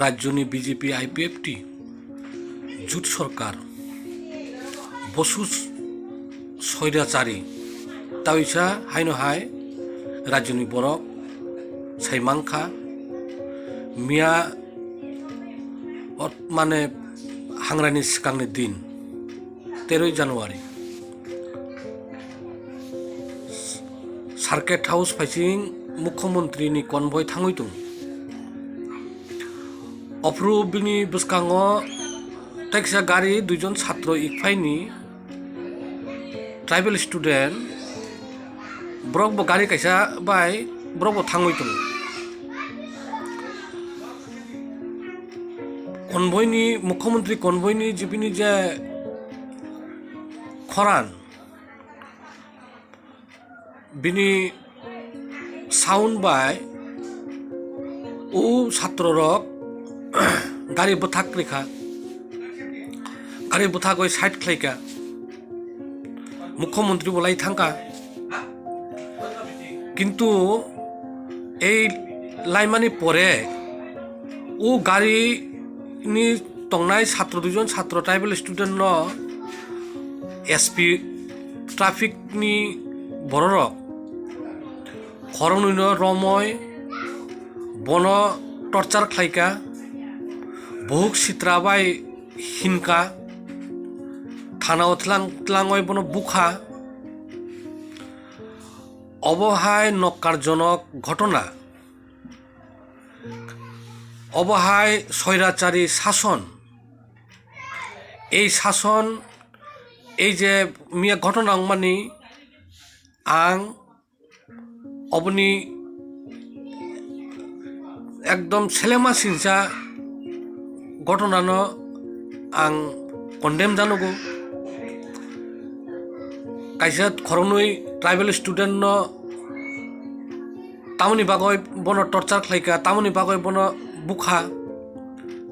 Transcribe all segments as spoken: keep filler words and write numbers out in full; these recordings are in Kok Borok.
Rajyoni B J P I P F T jut sorkar bosu soirachari taisa haino hai rajyoni borok sai mankha miya ot-, mane hangrani swkangni din teroi January. Circuit House phaising Mukhyamantri ni convoy thangwi tongo. Ophru bini bwskango teksa gari duijon satro ikphaini tribal student borok bo gari kaisa bai borok bo thangwi tongo. Convoy ni, Mukhyamantri convoy ni je bini je khoran, bini sound bai o satro rok gari bwthak rikha, gari bwthagwi side khlaikha, Mukhyamantri bo lai thangkha. Kintu ei laimani pore o gari ni tongnai satro duijon satro tribal student no S P traffic ni bororok khoroknwi no romoi bono torture khlaikha, buhuk sitra bai hinkha, thana o tlang tlangwi bono bukha. Obo hai nokkarjonok ghotona. Obo hai soirachari sason. Ei sason, ei je miya ghotona wngmani, ang oboni ekdom selema singsa ghotona no ang condemn janogo. Kaisa khoroknwi tribal student no tamoni bagwi bono torture khlaikha, tamoni bagwi bono bukha,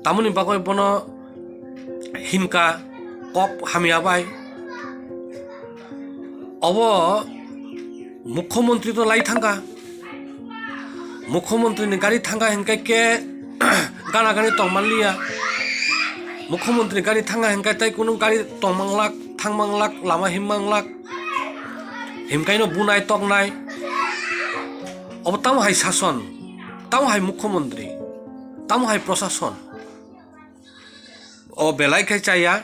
tamoni bagwi bono hinkha kok hamya bai. Obo Mukhyamantri to lai thangkha. Mukhyamantri ni gari thangkha hinkhe khe gana gani tongmanliya. Mukhyamantri gari thangkha hinkhe tei kunu gari tongmanglak, thangmanglak, lama himmanglak. Himkaino bunai toknai. Obo tamo hai sason, tamo hai Mukhyamantri, tamo hai prosason. O belai khe chaya.